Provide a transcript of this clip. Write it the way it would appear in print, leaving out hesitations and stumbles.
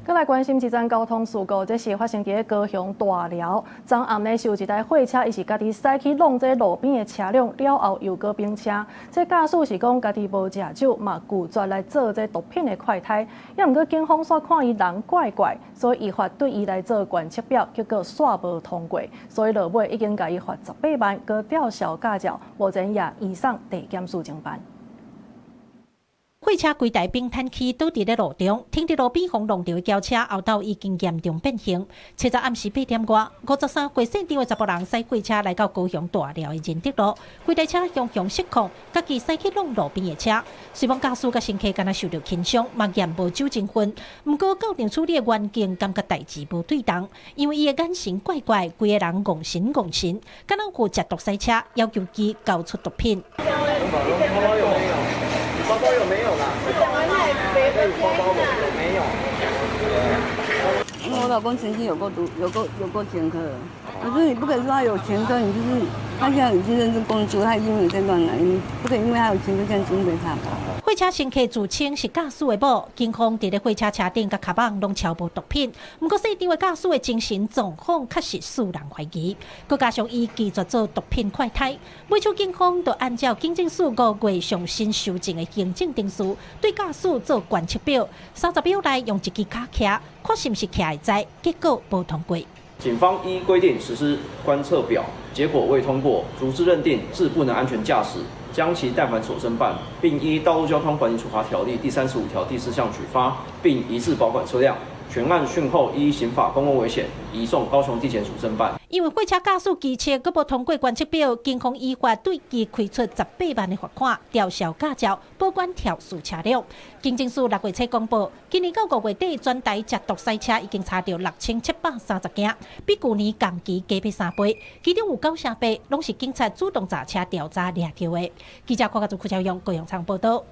閣來關心一則交通事故，這是發生佇高雄大寮。昨暗呢是有一台貨車，伊是家己駛去挵這路邊的車輛，了後又閣反車。這駕駛是講家己無食酒，嘛拒絕來做這毒品的快篩。也毋過警方煞看伊人怪怪，所以依法對伊來做觀測表，結果煞無通過，所以落尾已經共伊罰十八萬，閣吊銷駕照，目前也移送地檢署偵辦。貨車規台反彈起倒佇咧路中，停佇路邊予挵著的轎車後頭已經嚴重變形。初十暗時8點外，53歲姓張的查埔人駛貨車來到高雄大寮的仁德路，規台車雄雄失控，家己駛去挵路邊的車。雖罔駕駛佮乘客敢若受著輕傷，嘛驗無酒精薰。毋過到場處理的員警感覺代誌無對當，因為伊的眼神怪怪，規个人戇神戇神，敢若有食毒駛車，要求伊交出毒品。包包有沒有啦？包包有沒有？因為我老公曾經有過毒，有過前科，可是你不可以說他有前科，你就是他現在已經認真工作，他已經沒有在亂來，你不可以因為他有前科這樣針對他。貨車乘客自稱是駕駛的某，警方佇咧貨車車頂佮跤蠓攏抄無毒品，毋過姓張的駕駛的精神狀況確實使人懷疑，閣加上伊拒絕做毒品快篩，尾手警方就按照警政署5月上新修正的行政程序，對駕駛做觀測表，30秒內用一支跤徛，看是毋是徛會知，結果無通過。警方依規定實施觀測表，結果未通過，逐自認定致不能安全駕駛，將其帶返所偵辦，並依《道路交通管理處罰條例》第35條第4項舉發，並移置保管車輛。全案訊後依刑法公共危險移送高雄地檢署偵辦。因為貨車駕駛機車閣無通過觀測表，警方依法對其開出十八萬的罰款，吊銷駕照，保管調試車輛。警政署6月初公布，今年到5月底，全台食毒駛車已經查著6730件，比舊年同期加倍3倍。其中有98%攏是警察主動查車調查掠著的。記者郭家祖、郭超勇、高陽昌報道。